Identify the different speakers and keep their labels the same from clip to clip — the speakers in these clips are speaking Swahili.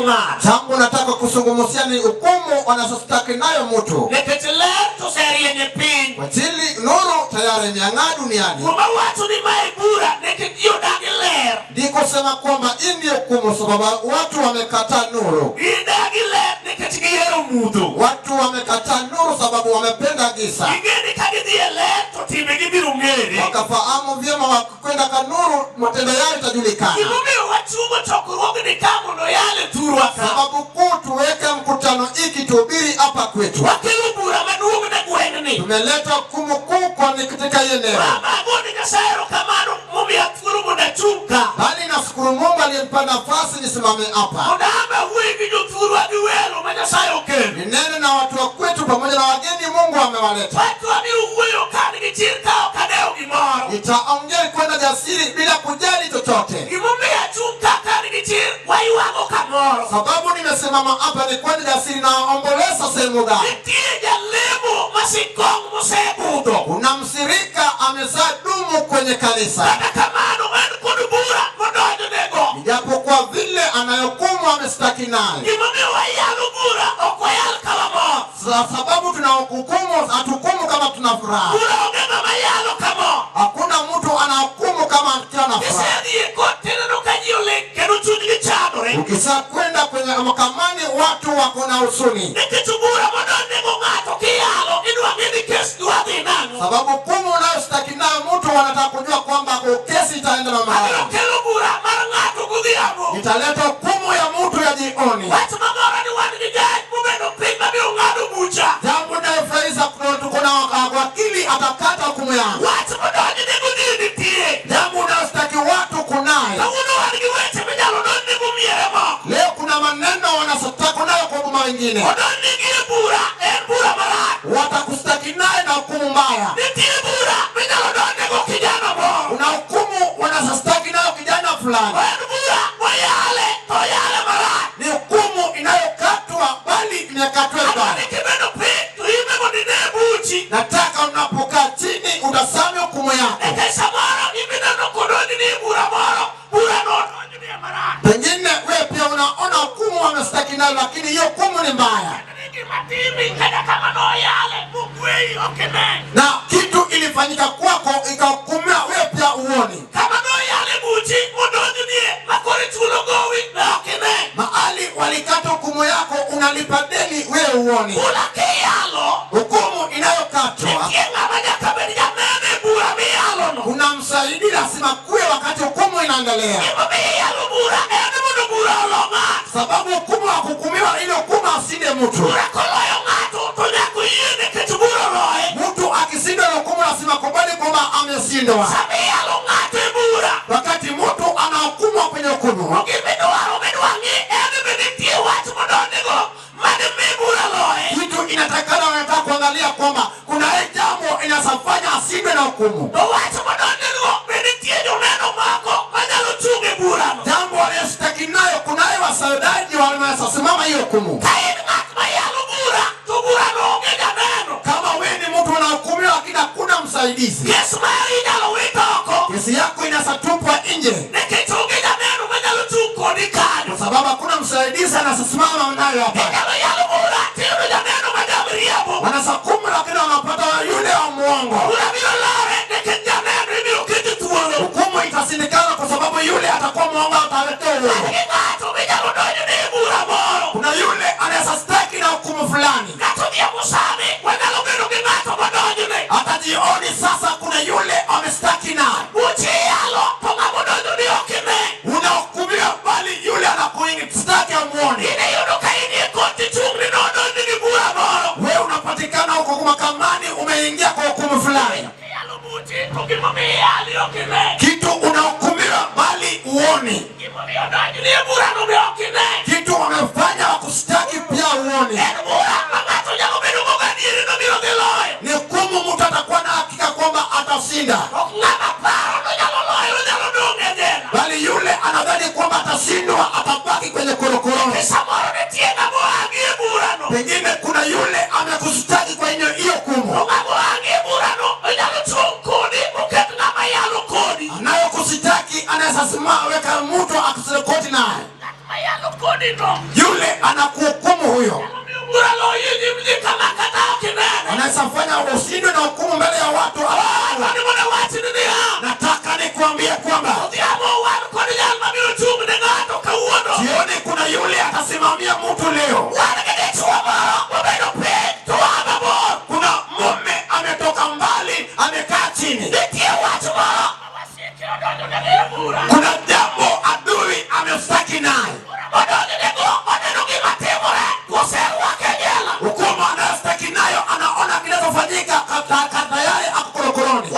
Speaker 1: Ng'ato.
Speaker 2: Jambo nataka kuzungumzia ni hukumu wanazostaki nayo mtu.
Speaker 1: Nikech ler to oserieny e piny.
Speaker 2: Kwa ajili nuru tayari imeang'aa duniani.
Speaker 1: Muma wacho ni mae bura nikech ji odagi ler.
Speaker 2: Ndiko sema kwamba hii ndiyo hukumu, sababu watu wamekataa nuru.
Speaker 1: Gidagi ler nikech gihero mudho.
Speaker 2: Watu wamekataa nuru sababu wamependa giza.
Speaker 1: Ging'e ni ka gidhi e ler to timbegi biro ng'ere.
Speaker 2: Wakafahamu vyema wakikwenda ka nuru, matendo yao itajulikana.
Speaker 1: Gimomiyo wachungo chokruogni ka mondo oyal e thurwa ka.
Speaker 2: Sababu kuu tuweke mkutano iki tuhubiri hapa kwetu.
Speaker 1: Wakelo bura maduong' ne gweng'ni.
Speaker 2: Tumeleta hukumu kuu kwa ni katika hii eneo,
Speaker 1: Baba agone Nyasaye erokamano momiya thuolo mondo achung' ka.
Speaker 2: bali nashukuru Mungu aliyenipa nafasi nisimame hapa
Speaker 1: Mondo an be awuoyo gi jothurwa gi welo ma Nyasaye okelo.
Speaker 2: ninene na watu wa kwetu pamoja na wageni Mungu amewaleta.
Speaker 1: Wach wabiro wuoyo ka nigi chir ka ok adewo gimoro.
Speaker 2: Nitaongea kwenda jasiri bila kujali chochote,
Speaker 1: Gimomiyo achung' ka ka nigi chir waywago kamoro.
Speaker 2: sababu nimesimama hapa ni kwenda jasiri naomboleza sehemu gani.
Speaker 1: Nitie jalemo ma sikong' mosebudho.
Speaker 2: Kuna msirika amezaa dumu kwenye kanisa,
Speaker 1: Kata kamano en kod bura modonjonego.
Speaker 2: ijapokuwa vile anayokumu amestaki naye.
Speaker 1: Gimomiyo wayalo bura ok wayal ka wamor.
Speaker 2: Sababu tunahukumu, hatuhukumu kama tuna furaha.
Speaker 1: Bura onge ng'ama yalo kamor.
Speaker 2: Hakuna mtu anahukumu kama akiwa na furaha.
Speaker 1: Kisedhi e kot tineno ka ji oling' kendo chunygi chandore.
Speaker 2: Ukisha kwenda kwenye mahakamani, watu wako na huzuni,
Speaker 1: Nikech bura modonjnego ng'ato kiyalo idwa ng'e ni kes dwa dhi nang'o.
Speaker 2: sababu hukumu unayostaki nayo mtu wanataka kujua kwamba kesi itaenda na
Speaker 1: Abiro
Speaker 2: mahali.
Speaker 1: kelo bura mar ng'ato godhiambo.
Speaker 2: Nitaleta hukumu ya mtu ya jioni.
Speaker 1: Wach mamoro ni wan gi jaj mobedo piny mabiro ng'ado bucha.
Speaker 2: Jambo inayofurahisha, tuko na wakili atakata hukumu yangu.
Speaker 1: Wach modonjnego ji nitie.
Speaker 2: Jambo unayostaki watu kunaye.
Speaker 1: Kawuono wan gi weche minyalo donjnego miere moko.
Speaker 2: Leo kuna maneno wanastaki nayo kwa boma wengine,
Speaker 1: Odonjnegi e bura en bura marach.
Speaker 2: watakustaki naye na hukumu mbaya.
Speaker 1: Nitie bura minyalo donjnego kijana moro.
Speaker 2: Kuna hukumu wanastaki nayo kijana fulani,
Speaker 1: En bura moyale to oyale marach.
Speaker 2: ni hukumu inayokatwa bali imekatwa
Speaker 1: Adwani
Speaker 2: vibaya.
Speaker 1: kibedo piny to in be mondo ine buchi.
Speaker 2: Nataka unapokaa chini utasame hukumu yako.
Speaker 1: Nikech samoro ibineno kodonjni e bura moro, burano odonjni e marach.
Speaker 2: Pengine wewe pia unaona hukumu wamestaki nayo, lakini hiyo hukumu ni mbaya,
Speaker 1: Ni gima timi kata kama noyale mogweyi ok ine.
Speaker 2: na kitu ilifanyika kwako ikahukumiwa, wewe pia uoni.
Speaker 1: Kama noyale buchi modonjnie makoro ichulo gowi ne ok ine.
Speaker 2: Mahali walikata hukumu yako, unalipa deni, wewe uoni.
Speaker 1: Bura kiyalo
Speaker 2: Hukumu inayokatwa
Speaker 1: nitie ng'ama nyaka bed janeno e bura miyalono.
Speaker 2: kuna mshahidi lazima kuwe wakati hukumu inaendelea,
Speaker 1: Gimomiyo iyalo bura en mondo bura olo ng'ato.
Speaker 2: sababu hukumu hakuhukumiwa ili hukumu asinde mtu.
Speaker 1: Bura koloyo ng'ato to nyaka oyie nikech bura oloye.
Speaker 2: Mtu akishindwa na hukumu lazima kubali kwamba ameshindwa.
Speaker 1: Sama iyalo ng'ato e bura
Speaker 2: Wakati mtu anahukumwa kwenye hukumu,
Speaker 1: gimidwaro midwa ng'i en be nitie wach modonjnego madimi bura loye.
Speaker 2: kitu inatakana, wanataka kuangalia kwamba kuna hii jambo inasafanya ashindwe na hukumu.
Speaker 1: To wach modonjnego be nitie joneno moko manyalo chung' e burano.
Speaker 2: Jambo waliyoshtaki nayo, kunaye wasaidizi wanaosimama hiyo hukumu.
Speaker 1: Ka in ng'at mayalo bura to burano onge janeno.
Speaker 2: Kama wewe ni mtu unahukumiwa lakini hakuna msaidizi,
Speaker 1: Kes mari inyalo wit oko
Speaker 2: kesi yako inasatupwa nje
Speaker 1: nikech onge janeno manyalo chung' kodi kanyo.
Speaker 2: kwa sababu hakuna msaidizi anasimama nayo hapa.
Speaker 1: Inyalo yalo bura tiyudo janeno ma jamriambo.
Speaker 2: Wanasakumu lakini wanapata yule wa mwongo.
Speaker 1: Bura biro lore nikech janeno ibiro ket e thuolo.
Speaker 2: Hukumu itashindikana kwa sababu yule atakuwa mwongo, ataletea
Speaker 1: An
Speaker 2: uongo.
Speaker 1: gi ng'ato minyalo donjone e bura moro.
Speaker 2: Kuna yule anaweza staki na hukumu fulani,
Speaker 1: Kata odhiambo sani wanyalo bedo gi ng'ato modonjne.
Speaker 2: hata jioni sasa kuna yule amestaki naye.
Speaker 1: Buch iyalo to ng'ama odonjoni ok ine.
Speaker 2: Unahukumiwa bali yule anakuistaki amuone.
Speaker 1: In iyudo ka in e kot ichung' ni nodonjni gi bura moro.
Speaker 2: Wewe unapatikana huko mahakamani, umeingia kwa hukumu fulani,
Speaker 1: Iyalo buchi to gimomiyo iyali ok ine.
Speaker 2: kitu unahukumiwa bali uoni,
Speaker 1: Gimomiyo odonjni e burano be ok ine.
Speaker 2: kitu wamefanya wakustaki pia uoni.
Speaker 1: En bura ma ng'ato nyalo bedo go gadieri nobiro dhi loyo.
Speaker 2: Ni hukumu mtu atakuwa na hakika kwamba atashinda,
Speaker 1: Ok ng'ama paro nonyalo loyo onyalo dong' e jela.
Speaker 2: bali yule anadhani kwamba atashindwa atabaki kwenye korokoroni.
Speaker 1: Samoro nitie ng'ama ohangi e burano.
Speaker 2: Pengine kuna yule amekushtaki kwenye hiyo
Speaker 1: To
Speaker 2: hukumu,
Speaker 1: ng'ama ohangi e burano onyalo chung' kodi moket ng'ama yalo kodi.
Speaker 2: anayokushtaki anaweza simama weka mtu akurekodi naye.
Speaker 1: Ng'at mayalo kodi
Speaker 2: Yule anakuhukumu huyo anaweza fanya ushindwe na hukumu mbele ya watu. Nataka nikuambie kwamba jioni kuna yule atasimamia mtu leo. Kuna mume ametoka mbali, amekaa chini. Kuna jambo adui amestaki naye. Hukumu anayostaki nayo anaona kinachofanyika tayari ako korokoroni.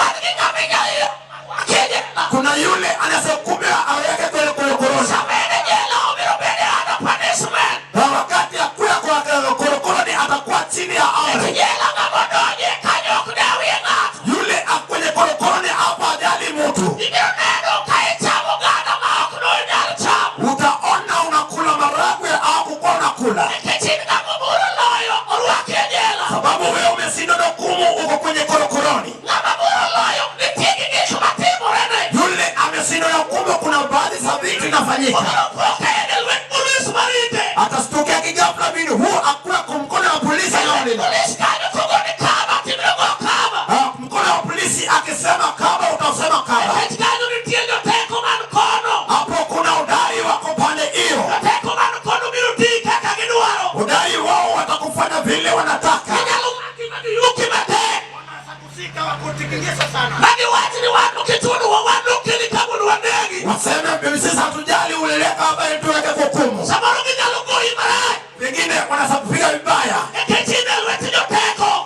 Speaker 2: Kuna yule anayehukumiwa aweke kwenye korokoroni. Na wakati akuya kwa korokoroni atakuwa chini ya amri. Yule kwenye korokoroni hapo ajali mtu. Utaona unakula maragwe au kukuwa unakula. Sababu wewe umeshindwa na hukumu uko kwenye korokoroni. Yule ameshindwa na hukumu, kuna baadhi za vitu inafanyika. Atastukia kighafla bin huu akula kwa mkono wa polisi anaonena. Mkono wa polisi akisema kama utasema kama. Hapo kuna udai wako pande hiyo. Udai wao watakufanya vile wanataka. Waseme sisi hatujali ulileka hapa ili tuweke hukumu. Pengine wanasapiga vibaya.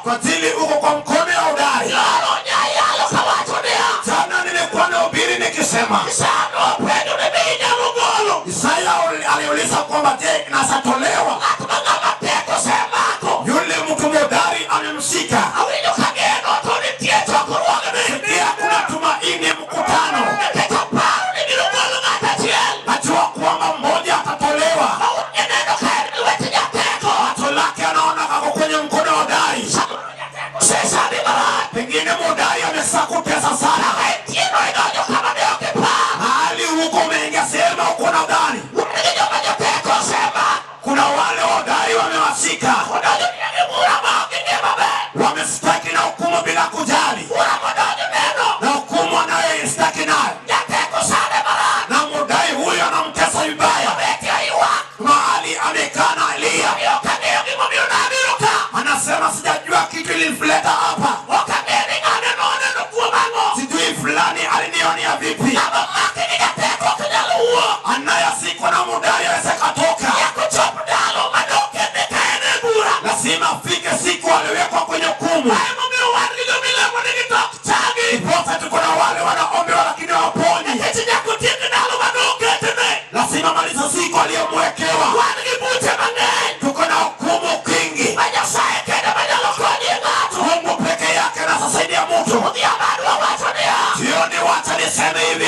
Speaker 2: Kwa ajili uko kwa mkono ya udai. Jana nilikuwa nahubiri nikisema Isaya aliuliza kwamba je, nasatolewa? Yule mtu hodari amemshika. Sikia kuna tumaini mkutano. Najua kwamba mmoja atatolewa. Macho lake anaona kako kwenye mkono wa udai. Pengine mudai amesakutesa sana. Mahali huko umeingia sehemu uko na udani. Kuna wale wadai wamewashika. Wamestaki na hukumu bila kujali. Na hukumu anayoistaki nayo. Na mudai huyo anamtesa vibaya. Mahali amekaa na alia. Anasema sijajua kitu ilimleta hapa. Sijui fulani alinionia vipi. Anayesikwa na mudai aweze katoka. Lazima afike siku aliwekwa kwenye hukumu. Ndiposa tuko na wale wanaombewa lakini hawaponi. Lazima maliza siku aliyomwekewa. Tuko na hukumu kingi. Mungu peke yake anasaidia mtu. Jioni wacha niseme hivi.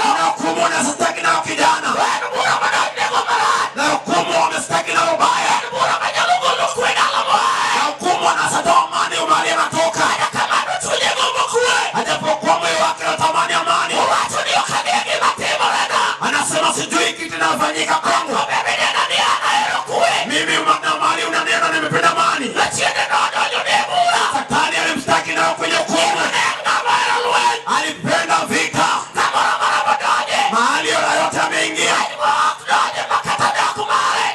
Speaker 2: Kuna hukumu wanastaki nao kijana. Na hukumu wamestaki nao ubaya. Na hukumu wanasatoa amani umali anatoka. Ajapokuwa moyo wake unatamani amani. Anasema sijui kitu kinafanyika kwangu. Mimi mali unanena nimependa amani. Satani alimstaki nao kwenye hukumu. Alipenda vita. Mahali yoyote ameingia.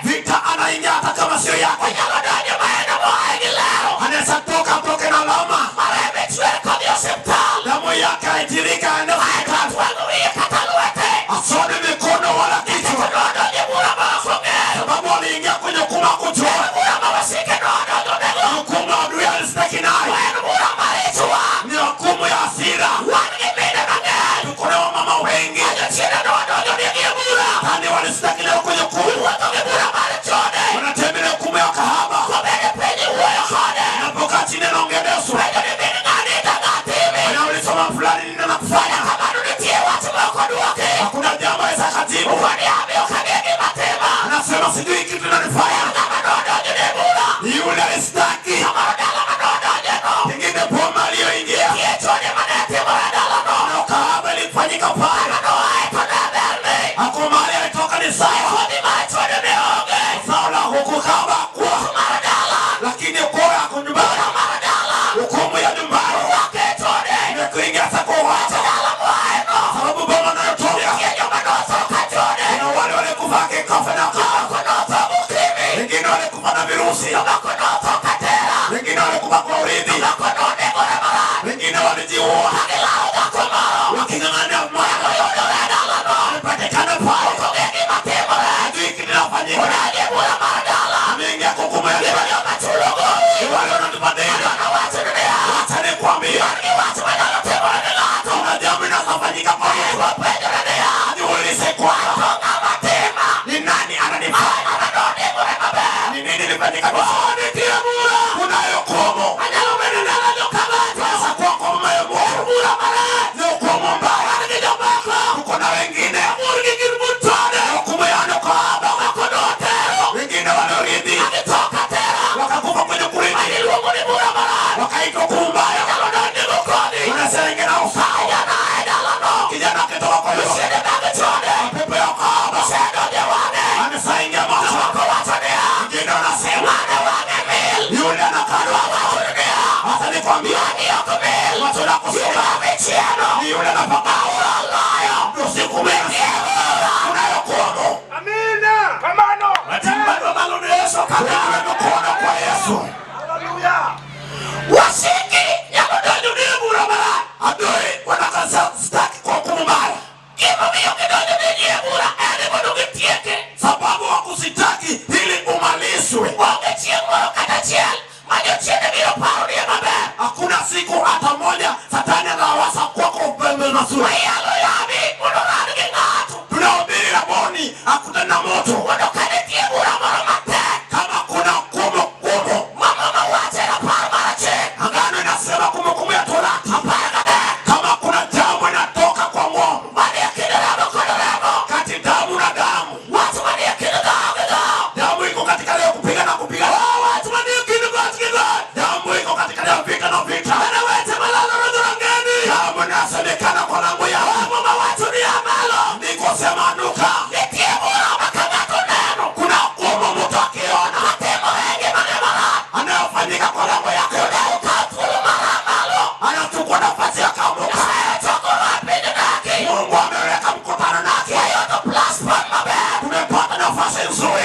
Speaker 2: Vita anaingia hata kama sio yake. Anaweza toka atoke na lawama. Damu yake haitirika aende hospitali. Asone mikono wala kichwa. Sababu aliingia kwenye hukumu hakujua. Hukumu adui alistaki naye. Ni hukumu ya hasira. Tuko na wamama wengi. Tani walistaki leo kwenye hukumu. Wanatembelea hukumu ya kahaba. Napokaa chini anaongeleshwa. Anauliza fulani nini anakufanya? Hakuna jambo aweza kujibu. Anasema sijui kitu kinanifanya. Yule alistaki. Pengine boma aliyoingia. Na ukahaba ilifanyika pale. Ako mahali alitoka. Zao la hukukaba kwa, lakini ukoo yako nyumbani, hukumu ya nyumbani imekuingia kwa watu, sababu boma nayotoka kuna wale walikufa kikafa na kafa, wengine walikufa na virusi, wengine walikufa kwa urithi, wengine walijiua waking'ang'ania mali amepatikana pale, hajui kinafanyika, ameingia hukumu ya nyumbani. Wale wanatupa deni, wacha nikwambie, kuna jambo linalofanyika pale. Jiulize kwanza, ni nani ananifaa? Ni nini ilifanyika? Kunayo hukumu. Sasa kwako mume Mungu ni hukumu mbaya. Kuko na wengine hukumu ya nukaba, wengine waliorithi wakakufa kwenye kurithi, wakaitwa hukumu mbaya. Unasema wengine haufai. Kijana akitoka kwa hiyo mapepo ya ukahaba amesaingia macho. Wengine wanasema yule anakaa, hata nikwambie macho na kusoma ni yule anapaka usiku mwingi. Kunayo hukumu.
Speaker 3: Amina. Kamano.
Speaker 2: Tuinue mikono kwa Yesu.
Speaker 3: Hallelujah.
Speaker 2: Adui wanakaza staki kwa hukumu mbaya, sababu wakusitaki ili umalizwe. Hakuna siku hata moja satani anawasa kwako upembe mazuri. Tunahubiri Raboni akutana na moto. Kama kuna hukumu hukumu, agano inasema kumbukumbu ya Torati. Kama kuna jambo inatoka kwa ng'ombe kati damu na damu, damu iko katika leo kupiga na kupiga, damu iko katika leo vita na vita, damu inasemekana kwa lango ya ndiko sema anuka. Kuna hukumu mtu akiona anayofanyika kwa lango yake, anachukua nafasi ya kamuka. Mungu ameweka mkutano nake, tumepata nafasi nzuri,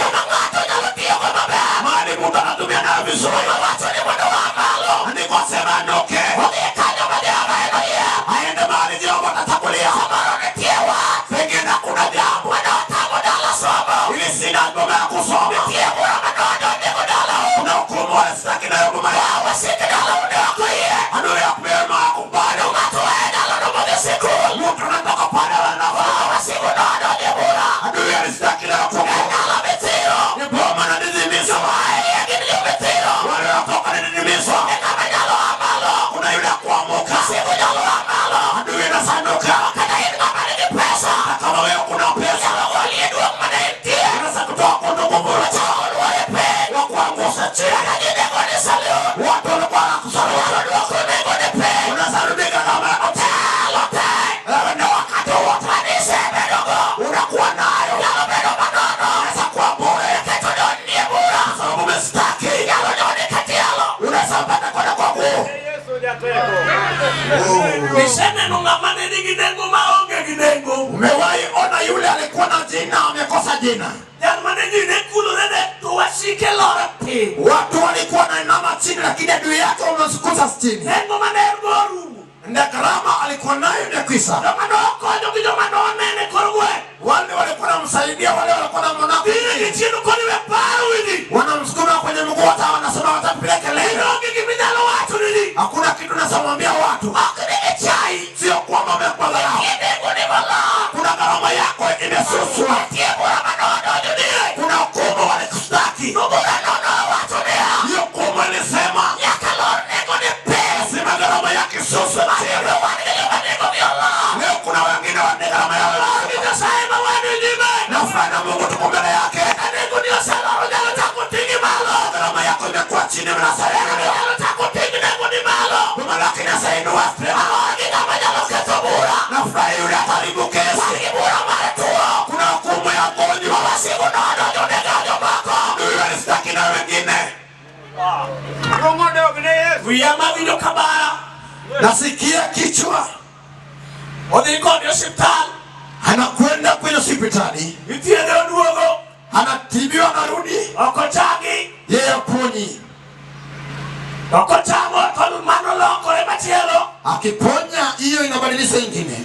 Speaker 2: mahali mtu anatumia nayo vizuri. Andiko sema anuke, aende mahali Jehova atachagulia. Pengine kuna jambo ili sina ngoma ya kusoma, kuna hukumu wastaki nayo ngoma yao. Adui ya kupema akubali. Mtu anatoka pale anafaa. Adui alistaki nayo hukumu. Ni boma na didimizo. Wale wanatoka na didimizo. Kuna yule kuamuka. Adui anasanuka. Hata kama wewe kuna pesa, unaweza kutoa kundukumbuka wa kuangusha chini. Watu walikuwa wanakusalimia. Unasalimika kama wewe ni wakati wote unakuwa nayo, unaweza kuwa bure sababu umestaki, unaweza pata kwenda kwa Mungu.
Speaker 3: Yesu jateko.
Speaker 1: Niseneno ng'ama ne nigi nengo maonge gi nengo.
Speaker 2: Umewahi ona yule alikuwa na jina amekosa jina?
Speaker 1: Jal mane ji ne kulore ne to wasike lore piny.
Speaker 2: Watu walikuwa wanainama chini, lakini adui yake wamemfukuza chini.
Speaker 1: Nengo mane en go orumo.
Speaker 2: Na gharama alikuwa nayo imekwisha.
Speaker 1: Joma nokonyo gi joma nonene kor gweng'.
Speaker 2: Wale walikuwa wanamsaidia, wale walikuwa wanamwona
Speaker 1: Biro gi chien koni we paro wiji.
Speaker 2: wanamsukuma kwenye mguu, hata wanasema watapeleka leo.
Speaker 1: Onge giminyalo wacho ni ji.
Speaker 2: Hakuna kitu nasamwambia watu,
Speaker 1: Ok ni gichai.
Speaker 2: sio kwamba wamekudharau.
Speaker 1: Nitie nengo ni moloyo.
Speaker 2: Kuna gharama yako imesuswa,
Speaker 1: Nitie bura manodonjo nie.
Speaker 2: kuna hukumu walikushtaki.
Speaker 1: To burano nowacho niya.
Speaker 2: Hiyo hukumu ilisema
Speaker 1: Nyaka lor nengo ni piny.
Speaker 2: lazima gharama yake isuswe chini.
Speaker 1: Wan gi joma nengogi oloyo.
Speaker 2: Leo kuna wengine wana gharama yao
Speaker 1: Wan gi Nyasaye ma wan e nyime.
Speaker 2: nafana Mungu tuko mbele yake.
Speaker 1: Ka nengoni oseloro nyalo chako ting'i malo.
Speaker 2: Gharama yako imekuwa chini, mnasaini
Speaker 1: Nyalo chako ting'i nengoni malo.
Speaker 2: malaki nasainua tena.
Speaker 1: Wan gi ng'ama nyalo ketho bura.
Speaker 2: Nafurahi yule ataribu
Speaker 1: Wan
Speaker 2: kesi.
Speaker 1: gi bura mar tuo.
Speaker 2: Kuna hukumu ya gonjwa,
Speaker 1: Wasigu Wiya mawinjo kabara.
Speaker 2: Nasikia kichwa.
Speaker 1: Odhi kode osiptal.
Speaker 2: Anakwenda kwenye hospitali,
Speaker 1: Ithiedhe oduogo.
Speaker 2: Anatibiwa, anarudi,
Speaker 1: Ok ochangi.
Speaker 2: Yeye aponyi.
Speaker 1: Ok ochango to mano lokore machielo.
Speaker 2: Akiponya hiyo inabadilisha ingine.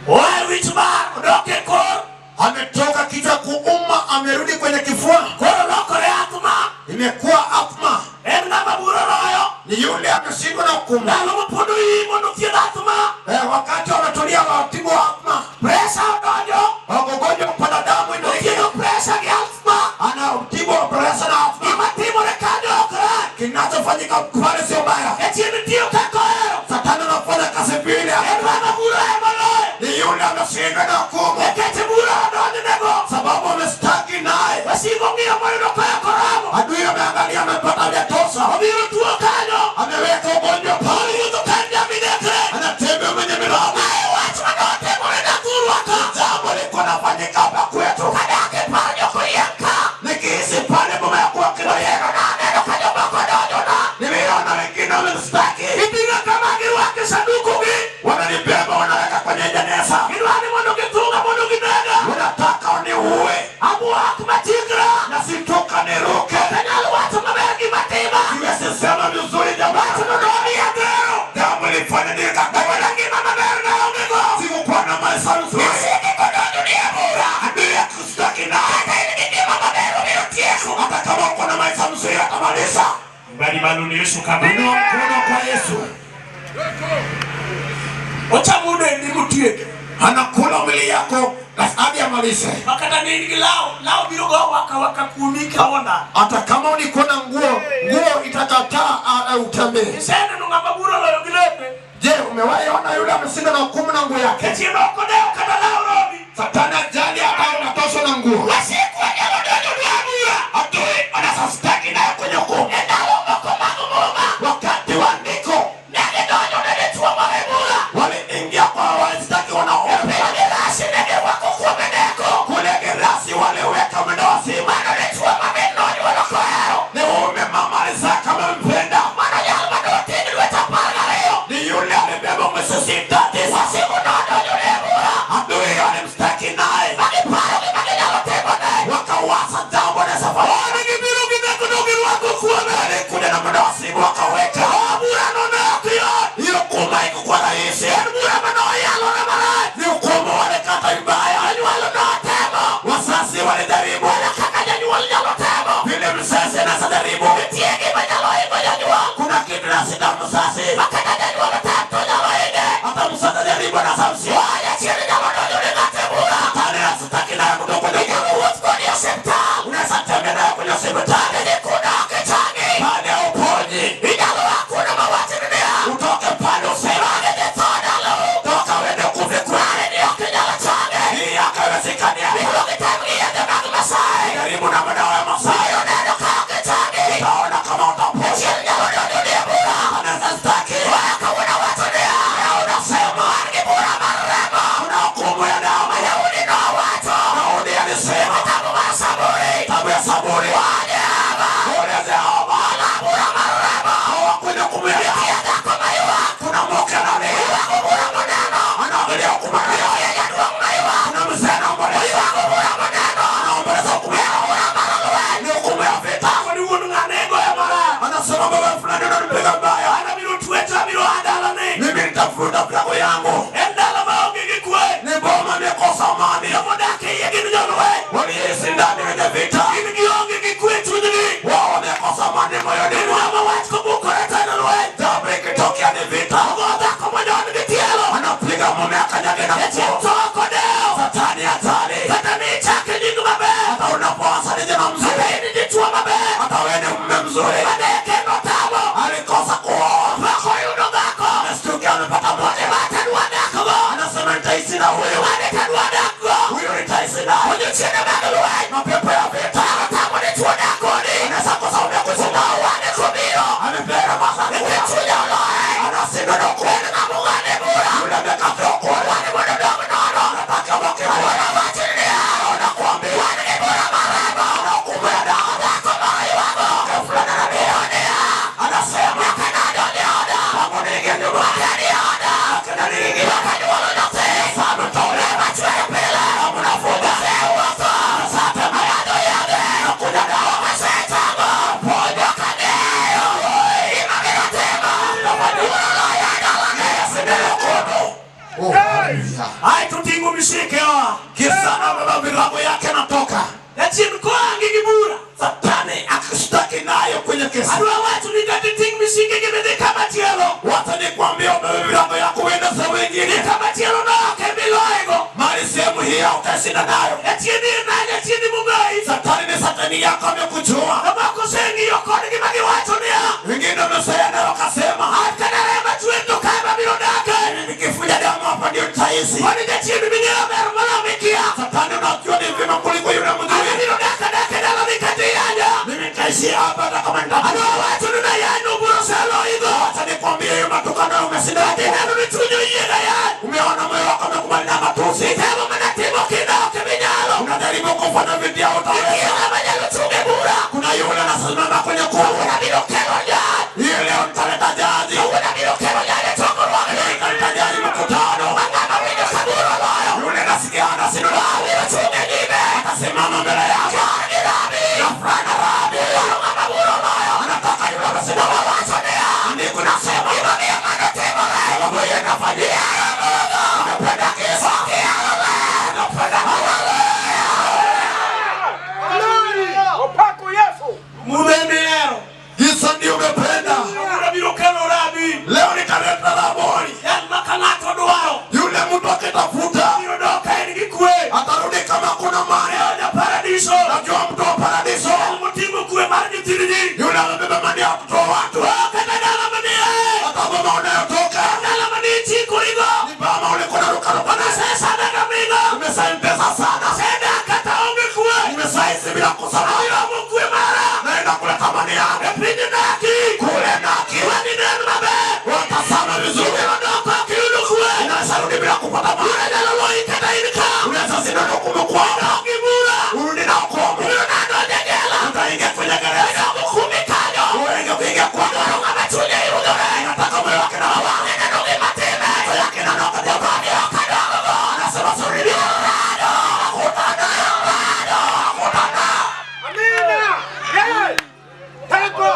Speaker 1: Oa e wich bar odok e kor.
Speaker 2: Ametoka kichwa kuuma, amerudi kwenye kifua,
Speaker 1: Koro lokore asthma.
Speaker 2: Imekuwa asthma.
Speaker 1: En ng'ama bura oloyo.
Speaker 2: Ni yule ameshindwa na hukumu.
Speaker 1: Ndalo mopondo imo nothiedh asthma.
Speaker 2: Wakati wametulia watibu wa asthma,
Speaker 1: Pressure odonjo.
Speaker 2: Wagonjwa kupanda damu inaingia.
Speaker 1: Nothiedho pressure gi asthma.
Speaker 2: Anatibu wa pressure na asthma.
Speaker 1: Gima timore kanyo ok rach.
Speaker 2: Kinachofanyika pale sio baya.
Speaker 1: Jachien tiyo kaka ohero.
Speaker 2: Satani anafanya kazi mbili.
Speaker 1: En ng'ama bura ema oloyo.
Speaker 2: Ni yule ameshindwa na hukumu.
Speaker 1: Nikech bura odonjnego.
Speaker 2: Sababu amestaki naye.
Speaker 1: Wasigu ong'iyo moyudo koya koramo.
Speaker 2: Adui ameangalia amepata vya tosha.
Speaker 1: Obiro tuo kanyo.
Speaker 2: Ameweka ugonjwa pale.
Speaker 1: Owuotho ka en jamidekre.
Speaker 2: Anatembea mwenye miraba.
Speaker 1: Mae wach manotimore Nathurwa ka.
Speaker 2: Jambo liko nafanyika hapa kwetu.
Speaker 1: Kadak e par jokoyiem ka.
Speaker 2: Nikihisi pale boma ya kuwa kilo yenu.
Speaker 1: Naneno ka jomoko donjona.
Speaker 2: Nimeona wengine wamestaki.
Speaker 1: Giting'a kama girwako e sanduku gi.
Speaker 2: Wananibeba wanaweka kwenye jeneza.
Speaker 1: Gidwa ni mondo githung'a mondo ginega.
Speaker 2: Wanataka uniue.
Speaker 1: Abuok machikra.
Speaker 2: Nasitoka niruke.
Speaker 1: Ok anyal wacho maber gima tima.
Speaker 2: Siwezi sema vizuri jamani.
Speaker 1: Wach monomiya gero.
Speaker 2: Damu ilifanya nikakaya.
Speaker 1: Kata ngima maber naonge go.
Speaker 2: Sikukuwa na maisha nzuri.
Speaker 1: Wasiki kodonjoni e bura.
Speaker 2: Adui akustaki naye.
Speaker 1: Kata in gi ngima maber obiro tieko.
Speaker 2: Hata kama uko na maisha mzuri atamaliza.
Speaker 1: Badi malo ni Yesu kama.
Speaker 2: Inua mkono kwa Yesu.
Speaker 1: Ochamo dendi motiek.
Speaker 2: Anakula mwili yako hadi amalize.
Speaker 1: Makata ne in gi law, law biro go waka waka kuomi kawona.
Speaker 2: Hata kama ulikuwa na nguo, nguo itakataa utembee.
Speaker 1: Iseneno ng'ama bura oloyo gi lepe.
Speaker 2: Je, umewahi ona yule ameshinda na hukumu na nguo yake?
Speaker 1: Jachien ok odewo kata law romi.
Speaker 2: Satani ajali hata unatoswa na nguo.
Speaker 1: Wasikwa nyalo donjonwa e bura.
Speaker 2: Adui anasastaki naye kwenye hukumu.
Speaker 1: E ndalo moko mag muma,
Speaker 2: Wakati wa andiko
Speaker 1: ne gidonjo ne dichuo moro e bura.
Speaker 2: Waliingia kwa wastaki wanaume.
Speaker 1: E gerasi ne girwako kuome neko.
Speaker 2: Kule gerasi waliweka mwendawazimu.
Speaker 1: Mano dichuo ma min nonyuolo kohero.
Speaker 2: Ni uume mama alizaa amempenda.
Speaker 1: Mano jal manoting' dweche 12.
Speaker 2: Ni yule alibeba mwezi 6 9.
Speaker 1: Wasigu nodonjone e
Speaker 2: kesi.
Speaker 1: Adwa wacho ni kata iting' misike gi midhi kama chielo.
Speaker 2: Wacha nikwambie, ubebe milango yako uende sehemu ingine.
Speaker 1: Kama chielo no ok emiloyego.
Speaker 2: Mali sehemu hiyo utashinda nayo.
Speaker 1: Jachieni en jachieni mong'eyi.
Speaker 2: Satani ni satani yako, amekujua.
Speaker 1: Jomoko oseng'iyo kodgi ma giwacho niya,
Speaker 2: Wengine wamesema wakasema,
Speaker 1: an kata remba chwer to kae mabiro dake.
Speaker 2: mimi nikivuja damu hapa ndio nitaishi.
Speaker 1: Kwani jachien ming'eyo ber moloyo mikia.
Speaker 2: Satani unajua ni vyema kuliko yule
Speaker 1: An
Speaker 2: mjui.
Speaker 1: abiro dak adaka e dalani kata iyanya.
Speaker 2: Mimi nitaishi hapa hata kama nitakufa.
Speaker 1: Adwa wacho ni nayanyo bura oseloyigo.
Speaker 2: Wacha nikwambie, hiyo matukano umeshinda.
Speaker 1: Ineno ni chuny oyiega yany.
Speaker 2: Umeona moyo wako umekubali na matusi.
Speaker 1: Itemo mana timo kinda ok iminyalo.
Speaker 2: Unajaribu kufanya vidia utaweza.
Speaker 1: Nitie ng'ama nyalo chung' e bura.
Speaker 2: Kuna yule anasimama kwenye kura.
Speaker 1: Abiro kelo jaj.
Speaker 2: Hiyo leo nitaleta jaji.
Speaker 1: Kawuono abiro kelo jaj e chokruogni.
Speaker 2: Nitaleta jaji mkutano.
Speaker 1: Ma ng'ama winjo ka bura oloyo.
Speaker 2: Yule nasikia anasimama.
Speaker 1: Abiro chung' e nyime.
Speaker 2: Atasimama mbele yake.
Speaker 1: Mor gi rabi.
Speaker 2: Na furaha na rabi.
Speaker 1: Dwaro ng'ama bura oloyo.
Speaker 2: Anataka yule amesimama.
Speaker 1: Owacho niya,
Speaker 2: Andiko nasema.
Speaker 1: gimomiyo mano timore.
Speaker 2: Sababu yeye anafanyia. Anapenda kisa. Anapenda
Speaker 3: Opako Yesu.
Speaker 1: Mudhende hero.
Speaker 2: Kisa ndio umependa.
Speaker 1: Kawuono abiro kelo rabi.
Speaker 2: Leo nitaleta raboni.
Speaker 1: Jal ma ka ng'ato dwaro.
Speaker 2: Yule mtu akitafuta
Speaker 1: Biro dok ka en gi kwe.
Speaker 2: atarudi kama kuna amani.
Speaker 1: Ja paradiso.
Speaker 2: Najua mtu wa paradiso
Speaker 1: Jal moting'o kwe mar nyithindgi.
Speaker 2: yule amebeba mali ya watoto wa watu.
Speaker 1: Oh, kata dala manie.
Speaker 2: Hata boma unayotoka
Speaker 1: Dala manie chikorigo.
Speaker 2: ni bama ulikuwa unaruka ruka naye.
Speaker 1: Osesanda gaming'a.
Speaker 2: Nimesaimpesa sana,
Speaker 1: Osedak kata onge kwe.
Speaker 2: nimesaisi bila kusema.
Speaker 1: Ayomo kwe mara.
Speaker 2: Naenda kuleta amani yangu
Speaker 1: E piny naki.
Speaker 2: kule Naki,
Speaker 1: Wadinen maber.
Speaker 2: watasema vizuri.
Speaker 1: Ibiro dok ka ok iyudo kwe.
Speaker 2: Unaweza rudi bila kupata amani,
Speaker 1: Bura nyalo loyi kata in ka.
Speaker 2: unaweza sindwa hukumu kwao,
Speaker 1: Dok gi bura.
Speaker 2: urudi na hukumu,
Speaker 1: Ibiro nado e jela.
Speaker 2: utaingia kwenye gereza,
Speaker 1: Idongo kumi kanyo.
Speaker 2: uingie kuingia kwao.
Speaker 1: Dwaro ng'ama chunye irudhore.
Speaker 2: Nataka moyo wake na
Speaker 1: Wang'e neno gima time.
Speaker 2: macho yake na noka
Speaker 1: Jabani ok adongo.
Speaker 2: anasema suri
Speaker 3: Amina. Yes. Teko.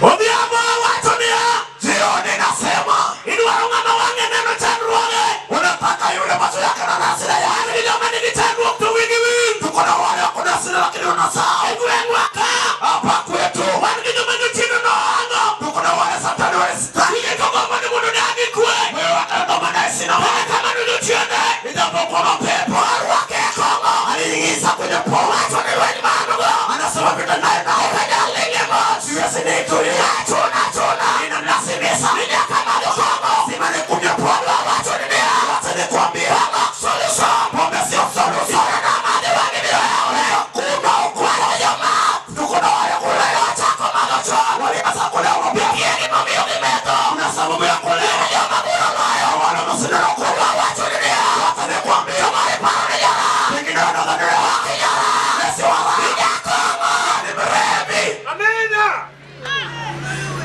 Speaker 1: Odhiambo wacho niya,
Speaker 2: jioni nasema
Speaker 1: idwaro ng'ama wang'e neno chandruoge.
Speaker 2: unataka yule macho yake na hasira yake.
Speaker 1: Wan gi joma nigi chandruok to wigi wil.
Speaker 2: Tuko na wale wako na hasira lakini wanasahau.
Speaker 1: E gweng'wa ka,
Speaker 2: Hapa kwetu
Speaker 1: wan gi joma jochiende nohango.
Speaker 2: tuko na wale satani walisitaki.
Speaker 1: Wigi to gombo ni mondo odag gi kwe.
Speaker 2: Moyo wake ndio maana sina
Speaker 1: Kata
Speaker 2: maana.
Speaker 1: kamano jochiende
Speaker 2: Ijapokuwa mapepo
Speaker 1: orwake e kong'o.
Speaker 2: aliingiza kwenye poo.
Speaker 1: Wacho ni lweny manogo.
Speaker 2: Anasema vita naye naye.
Speaker 1: Ok anyal ling'e mos.
Speaker 2: Siwezi nitulia.
Speaker 1: Achuna achuna.
Speaker 2: Inanilazimisha.
Speaker 1: Ni nyaka madh kong'o.
Speaker 2: Lazima nikunywe pombe.
Speaker 1: Adwa wacho ni niya,
Speaker 2: Wacha nikwambie.
Speaker 1: kong'o ok solution.
Speaker 2: Pombe sio solution.
Speaker 1: Ibiro namadhe wang'e biro yawore.
Speaker 2: Kuna
Speaker 1: Wan gi jomath.
Speaker 2: tuko na wale kule.
Speaker 1: Ochako madho chon.
Speaker 2: Walianza kulewa pia.
Speaker 1: Nitie gimomiyo gimetho.
Speaker 2: Kuna sababu ya kulewa.
Speaker 1: Joma bura loyo.
Speaker 2: Wale wameshinda kunywa.
Speaker 1: Adwa wacho ni niya,
Speaker 2: Wacha nikwambie.
Speaker 1: joma iparo ni jara.
Speaker 2: Wengine wanadhani
Speaker 1: Ok jara.
Speaker 2: sio wala.
Speaker 1: Ijakong'o.
Speaker 2: Ni mlevi.
Speaker 3: Amina.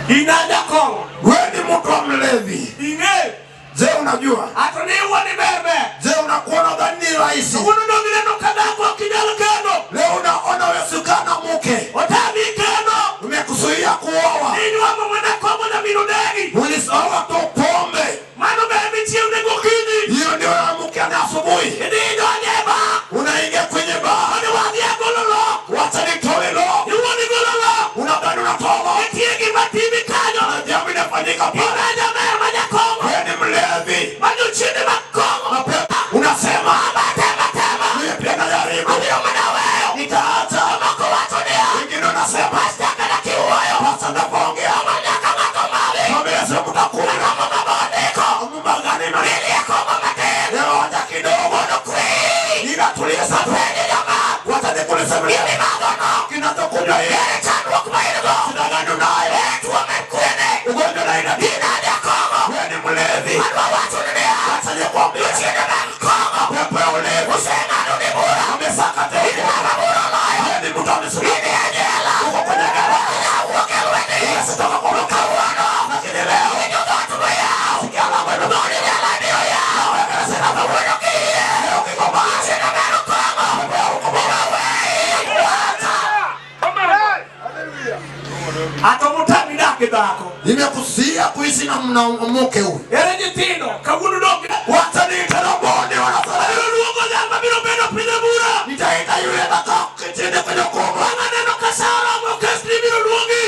Speaker 1: Inaja kong'o.
Speaker 2: Wewe ni mtu wa mlevi.
Speaker 1: Ing'e.
Speaker 2: Je, unajua?
Speaker 1: Ato ni iwuon iberber.
Speaker 2: Je, unakuwa unadhani ni rahisi?
Speaker 1: Kawuono dong ineno ka dhako ok inyal kendo.
Speaker 2: Leo unaona wewe kana mke.
Speaker 1: Otami kendo.
Speaker 2: Umekuzuia kuoa.
Speaker 1: Inyuomo mana kong'o nyamin odegi.
Speaker 2: Ulisoa tu pombe.
Speaker 1: Mano ber michiewne gokinyi.
Speaker 2: Hiyo ndio ya mke na asubuhi.
Speaker 1: Idhi idonje e bar.
Speaker 2: Unaingia kwenye baa.
Speaker 1: Koni wadhi agolo lok.
Speaker 2: Wacha nitoe lo.
Speaker 1: Iwuon igolo lok.
Speaker 2: Unadhani unatoa lo.
Speaker 1: Nitie gima timi kanyo.
Speaker 2: Na jambo inafanyika pale.
Speaker 1: Inaja mer ma jakong'o.
Speaker 2: Wewe ni mlevi.
Speaker 1: Ma jochiende mag kong'o.
Speaker 2: Mapepo. Unasema
Speaker 1: Tema tema.
Speaker 2: mimi pia najaribu.
Speaker 1: Abiro mana weyo.
Speaker 2: Nitaacha.
Speaker 1: Jomoko wacho niya.
Speaker 2: Wengine wanasema
Speaker 1: Pasta kata kiwuoyo.
Speaker 2: sasa ninapoongea
Speaker 1: Kama nyaka ng'ato madhi.
Speaker 2: Familia sio mtakula.
Speaker 1: Kama baba ondiko.
Speaker 2: Mumba gani
Speaker 1: Nilie kong'o matin.
Speaker 2: Leo hata kidogo.
Speaker 1: Mondo kwe.
Speaker 2: Inatuliza tu.
Speaker 1: Penjo joma.
Speaker 2: Wacha nikuulize mlevi.
Speaker 1: Gimimadho no.
Speaker 2: Kinachokunywa yeye.
Speaker 1: Ere chandruok ma in go.
Speaker 2: Shida gani unayo?
Speaker 1: Ere tuo mar kwene.
Speaker 2: Ugonjwa na aina gani?
Speaker 1: Inaja kong'o.
Speaker 2: Wewe ni mlevi.
Speaker 1: Adwa wacho ni niya.
Speaker 2: Wacha nikwambie.
Speaker 1: Jochiende mag kong'o.
Speaker 2: Pepo ya ulevi.
Speaker 1: Oseng'ado ni bura.
Speaker 2: Amesaka tena.
Speaker 1: Ng'ama bura oloyo.
Speaker 2: Wewe ni mtu amesimama.
Speaker 1: Idhi e jela.
Speaker 2: Uko kwenye gereza.
Speaker 1: Awuok e lweti.
Speaker 2: Unasitoka kwa Mungu.
Speaker 1: Kawuono.
Speaker 2: Lakini leo
Speaker 1: Winjo dhoot moyaw.
Speaker 2: sikia lango limefungwa.
Speaker 1: Dhood jela biro yaw.
Speaker 2: Wewe gereza inafungwa.
Speaker 1: Kawuono kiyie.
Speaker 2: Leo kikoma.
Speaker 1: Jochiende mag kong'o.
Speaker 2: Pepo ya hukumu.
Speaker 1: Biro weyi. Wacha.
Speaker 3: Hallelujah.
Speaker 1: Ato mutami dak gi dhako.
Speaker 2: Nimekusia kuishi na mke huyu.
Speaker 1: Ere nyithindo kawuono dong
Speaker 2: Wacha niite roboni wanasema.
Speaker 1: abiro luongo jal mabiro bedo piny e bura.
Speaker 2: Nitaita yule atakayeketi kwenye hukumu.
Speaker 1: Bang' aneno ka sa oromo kes ni ibiro luongi.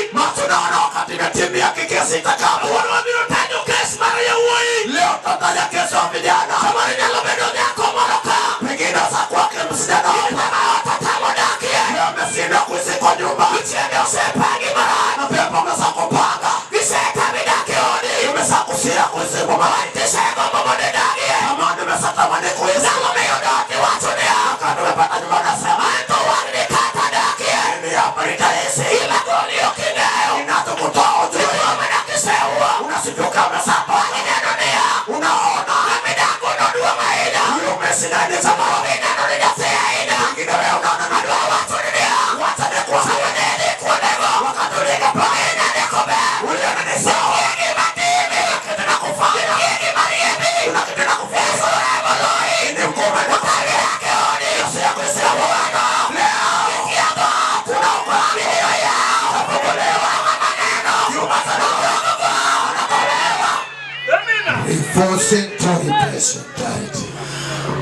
Speaker 2: Usintoe.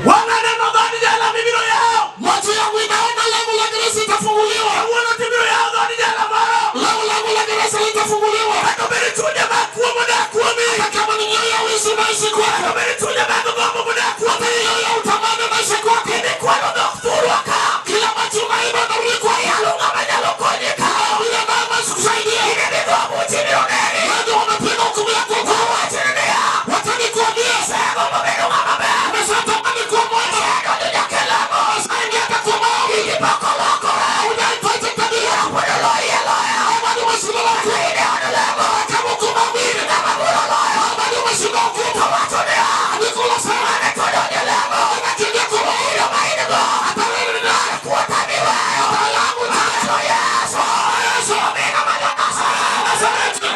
Speaker 1: Wananeno dhod jela mibiro yawo.
Speaker 2: Macho yangu inaona lango la gereza itafunguliwa.
Speaker 1: Kawuono tibiro yawo dhod jela moro.
Speaker 2: Lango la gereza litafunguliwa.
Speaker 1: Kata obedo chunje mag kuo modak kuomi.
Speaker 2: Hata kama ni mioyo ya wizi unaishi
Speaker 1: Kata
Speaker 2: kwako.
Speaker 1: obedo chunje mag gombo modak kuomi.
Speaker 2: Mioyo ya utamani unaishi kwako.
Speaker 1: Kinde kwalo dhok thurwa ka.
Speaker 2: Kila macho unaiba unarudi kwako.
Speaker 1: Iyalo ng'ama nyalo konyi ka.
Speaker 2: Yule ambaye hawezi kusaidia.
Speaker 1: In ema igo buchi ni oneri.
Speaker 2: Wewe ndio umepiga hukumu yako kwa.
Speaker 1: Wawachoni niya.
Speaker 2: Watanikuambia.
Speaker 1: Asegombo bedo ng'ama ber.
Speaker 2: Umeshatamani kuwa mwema.
Speaker 1: Asedonjo nyaka e lamo.
Speaker 2: Umeshaingia hata kwa maombi.
Speaker 1: Gigi pok olokore.
Speaker 2: Hujaipata tabia.
Speaker 1: Pod oloyi aloya.
Speaker 2: Bado umeshinda hukumu.
Speaker 1: In e od lemo.
Speaker 2: Kama uko maombi.
Speaker 1: Ng'ama bura oloyo.
Speaker 2: Bado umeshinda hukumu.
Speaker 1: To wacho niya.
Speaker 2: Andiko lasema.
Speaker 1: Mane todonjo e lamo.
Speaker 2: Anakimbia kwa maombi.
Speaker 1: Iro ma in go.
Speaker 2: Hata wewe ni nani?
Speaker 1: Kuota miweyo.
Speaker 2: Yangu
Speaker 1: Acho Yesu.
Speaker 2: Yesu.
Speaker 1: Omiga ma jo-Nazareth.
Speaker 2: Nazareti.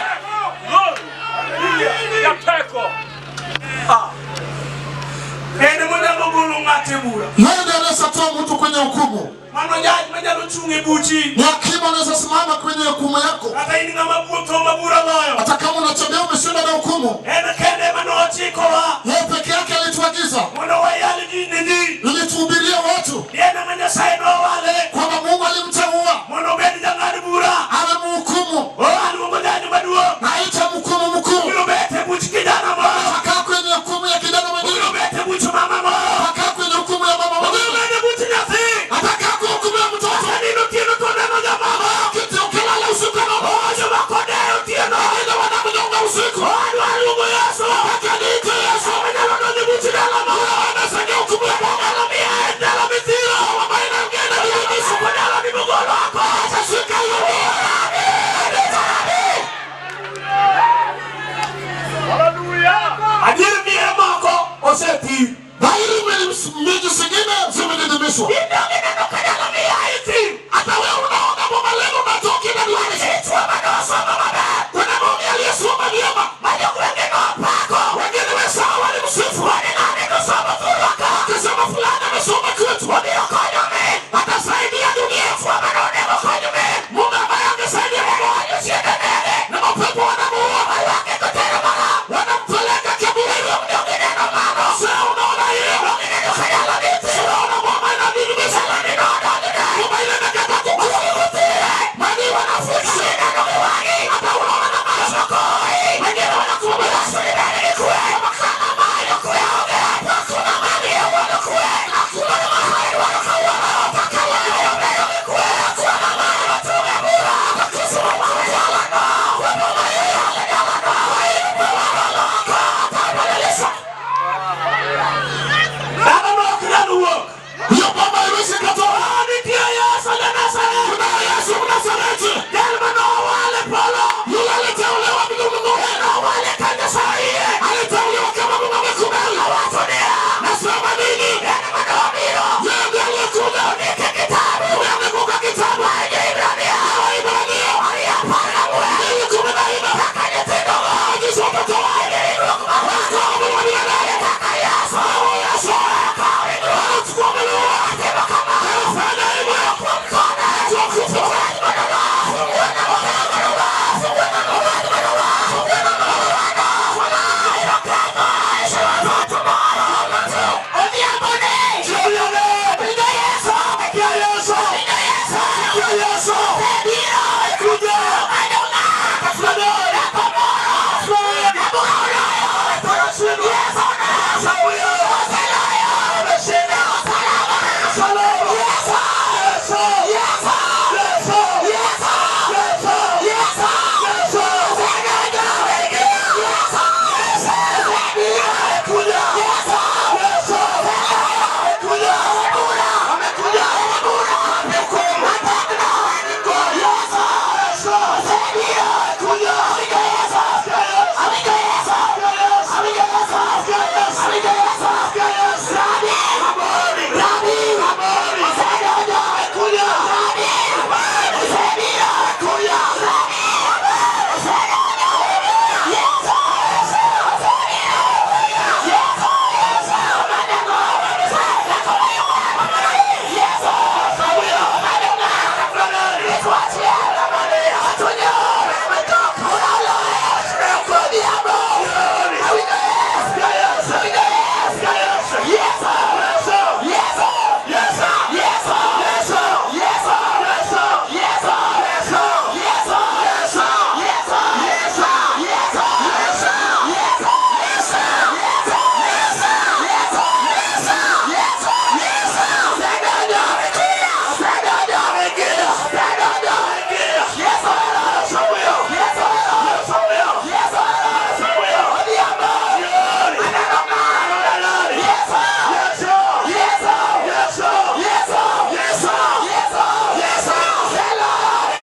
Speaker 3: Glory. Jateko.
Speaker 1: En monyalo golo ng'ato e bura.
Speaker 2: Yeye ndiye anaweza toa mtu kwenye hukumu.
Speaker 1: Mano judge manyalo chung' e buchi.
Speaker 2: Ni hakimu anaweza simama kwenye hukumu yako.
Speaker 1: Kata in ng'ama wuotho ma bura loyo.
Speaker 2: Hata kama unatembea umeshinda na hukumu,
Speaker 1: En kende ema nochikowa
Speaker 2: yeye peke yake alituagiza
Speaker 1: mondo wayal ji ne ji.
Speaker 2: ili tuhubirie watu
Speaker 1: Ni en ema Nyasaye nowale
Speaker 2: kwamba Mungu